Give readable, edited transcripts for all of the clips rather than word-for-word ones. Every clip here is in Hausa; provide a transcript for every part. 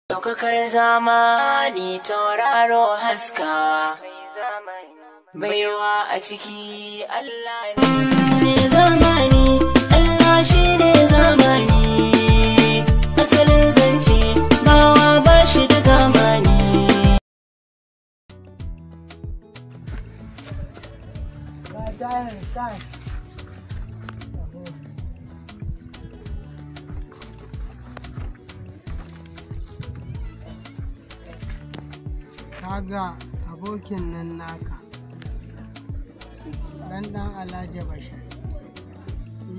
Ɗaukakar zamani tauraro haska, baiwa a ciki Allah ne zamani, Allah shi ne zamani, asalin zance bawa ba shi da zamani. Kaga abokin nan naka dan dan Alhaji Bashir,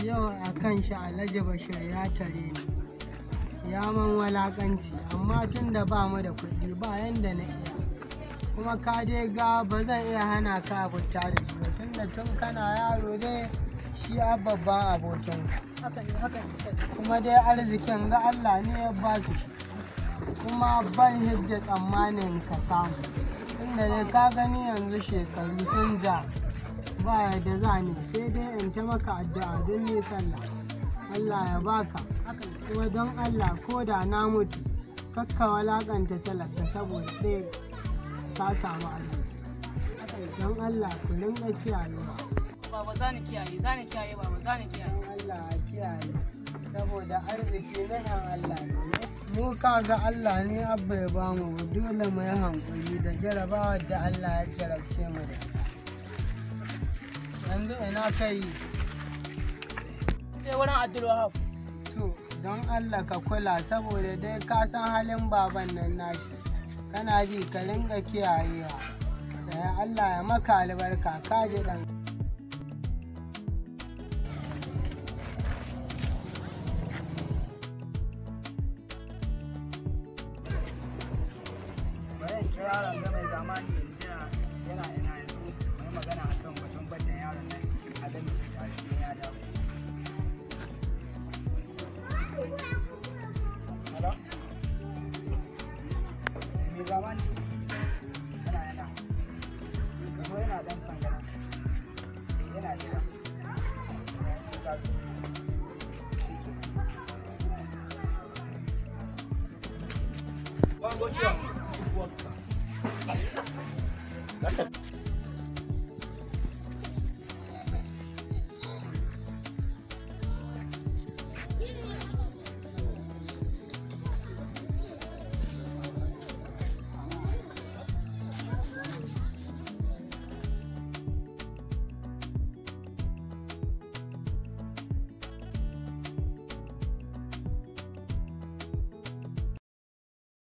yau a kan shi Alhaji Bashir ya tare ni ya man walakanci, amma tun da ba mu da kuɗi ba yanda na iya, kuma ka dai ga ba zan iya hana ka abuta da shi ba, tunda tun kana yaro dai shi a babban abokin, kuma dai arzikin ga Allah ne ya ba su shi, kuma ban hidda tsammanin ka samu, inda dai ka gani yanzu shekaru sun ja ba yadda za ne, sai dai in ta maka addu'a don ni sallah Allah ya baka, kuma don Allah ko da na mutu kakka walakanta talaka saboda ɗaya ka samu arziki, don Allah ku rinka kiyayewa. Baba za ni kiyaye, za ni kiyaye baba, za ni kiyaye. Don Allah a kiyaye saboda arziki na Allah ne. Mu kaga Allah ne abba ya bamu, dole mu yi hankuri da jarabawar da Allah ya jarabce mu da. Yanzu ina kai? Sai wurin Abdul Wahab. To don Allah ka kula saboda dai ka san halin baban nan nashi. Kana ji ka ringa kiyayewa. Da Allah ya maka albarka ka ji dan. Bari in kira yaron ga mai zamani yanzu yana ina yanzu mai magana akan batun batan yaron nan Adamu tare da ya dawo. Hello? Mai zamani yana yana. Kaso yana dan sangana. Yana jira. Sai ka zo. Shi ke.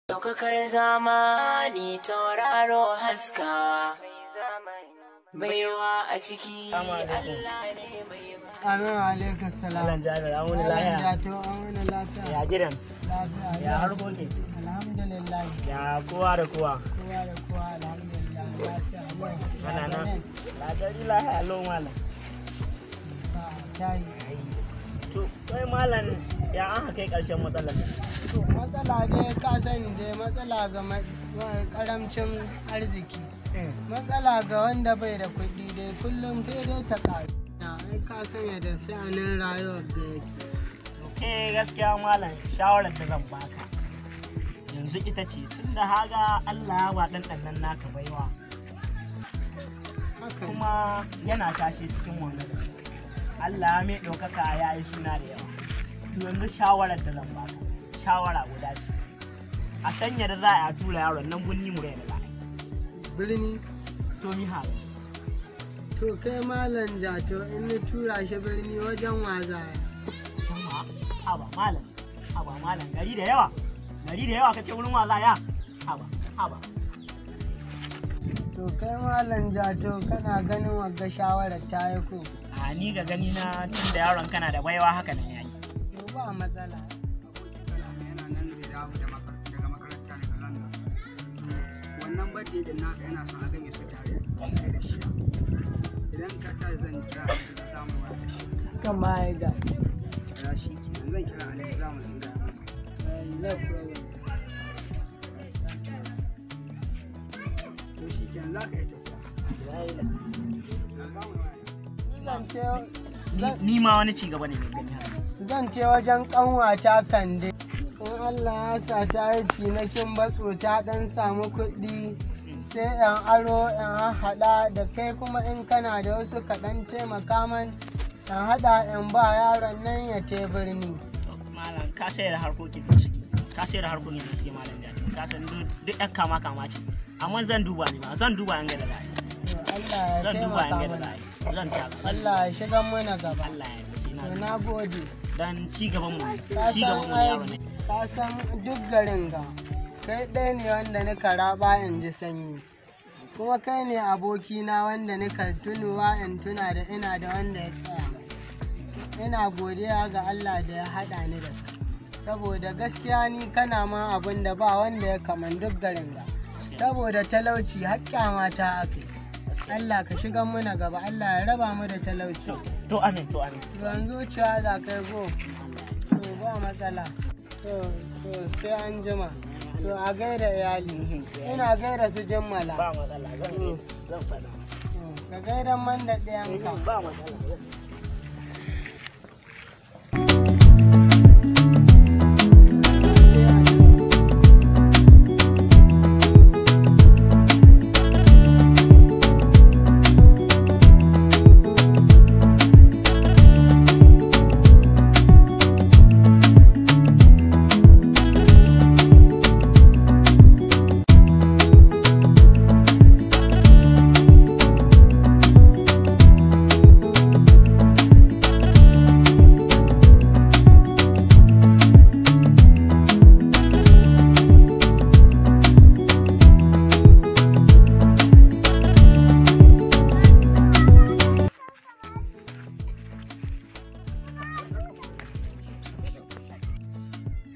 Ɗaukakar zamani tauraro haska, baiwa a ciki Allah ne mai ba. Amin alaikum salam. Malam Jabir, an wuni Malam lafiya. Jato, an wuni lafiya. Ya gidan, Lafiya. ya harkoki, Alhamdulillah. ya kowa da kowa. Kowa da kowa alhamdulillah lafiya. Lau. Ana nan. Ladari lafiya lau malam. Ba ta yi. To, kai malam ya an kai ƙarshen matsalar nan. To matsala dai ka sani dai matsala ga karamcin arziki. Matsala ga wanda bai da kuɗi dai kullum sai dai ta ƙaru. Ai ka san yadda sha'anin rayuwar da yake. To, kai gaskiya malam shawarar da zan baka. Yanzu ita ce tunda haga Allah ya wa ɗan nan naka baiwa Haka ne. kuma yana tashe cikin wannan. Allah ya mai ɗaukaka ya yi suna da yawa. To yanzu shawarar da zan baka shawara guda ce. A sanya da za a tura yaron nan bunni mu da za a yi. Birni. To mi hali. To kai malam Jato in ni tura shi birni wajen wazaya. Jama'a, haba malam, haba malam, gari da yawa, gari da yawa kace wurin wasa ya, haba, haba. To kai malam Jato kana ganin wagga shawarar ta yi ko? A ni ga gani na tun da yaron kana da baiwa haka nan yayi. To ba matsala. Abokin kana yana nan zai dawo daga makaranta daga London. Wannan birthday din naka yana son a game su tare kai da shi. Idan ka tashi zan kira Alhaji za mu waya da shi. Kama ga. Ya shi kenan zan kira Alhaji za mu gaya masa. No problem. To shi kenan za ka iya tafiya. Za mu waya. Zan ce Ni ma wani ci gaba ne mai gani haka. zan ce wajen kanwata Kande. In Allah ya sa ta yi cinikin batso ta ɗan samu kuɗi, sai yan aro yan haɗa da kai, kuma in kana da wasu kaɗan taimaka man yan haɗa yan ba yaron nan ya te birni. Malam, ka sayar da harkokin da suke, ka sayar da harkokin da suke, malam Jatau. Ka san duk ɗan kama kama ce, amma zan duba, ni ma zan duba an ga da za a yi. To Allah ya Zan duba an taimaka ga da za mana. a yi, zan taka. Allah ya shiga mana gaba. Allah ya yarda, sai To na na gode. Dan ci gaban mu ne, Ka ci gaban san mu ne yaro ai ne. ka san duk garin ga kai ɗaya ne wanda nika raba in ji sanyi, kuma kai ne abokina wanda nika tunuwa in tuna da ina da wanda ya tsaya mai. Ina godiya ga Allah da ya haɗa ni da kai, saboda gaskiya ni kana ma abin da ba wanda ya kaman duk garin ga, saboda talauci haƙƙa mata ake. Allah ka shiga muna gaba, Allah ya raba mu da talauci. To amin, to amin. Yanzu ciya za kai go. To ba matsala. To sai an jima. To a gaida iyali. Ina gaida su jimmala. Ba matsala, zan zan faɗa. To, ka gaida man da ɗayanka. Ba matsala.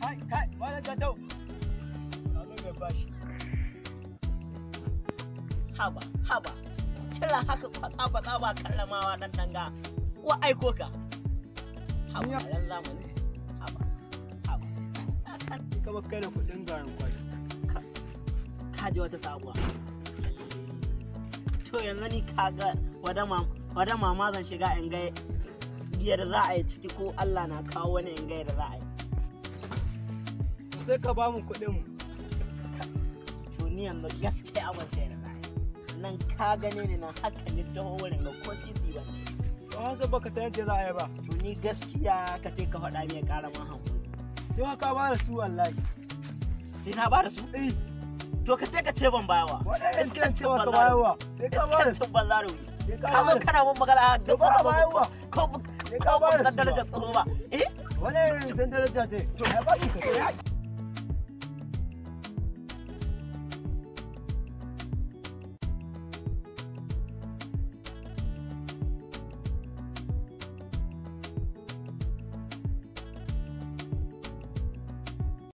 Kai, kai, malam Jatau. Ka zo mai bashi. Haba haba, kira haka kwatsa kwatsa ba karramawa, dan danga wa aiko ka. Haba ran zamani, haba haba. Ka bar kai da kuɗin garin kwaki. Ka ji wata sabuwa. To yanzu ni kaga wada mama zan shiga in ga yadda za a yi ciki, ko Allah na kawo wani in ga yadda za a yi. To sai ka ba mu kuɗin mu. To ni yanzu gaskiya ban sai da za a yi nan, ka gane ni nan haka ni taho wurin ga ko sisi ba. To an san baka san yadda za a yi ba. To ni gaskiya ka ce ka faɗa mai ƙara man hankali. Sai ka ba da su wallahi. Sai na ba da su? Eh. To ka ce ka ce ban bayawa. Waɗanda iskan cewa ka bayarwa. Sai ka ba da su. Iskancin banza da wuri. Sai ka Ka ba zo da su. kana mun magana a To ba a bayarwa. ko Sai ka ko ba da ban su darajar ba. tsaro ba. Eh. Wani irin san daraja ce. To ai ba ka.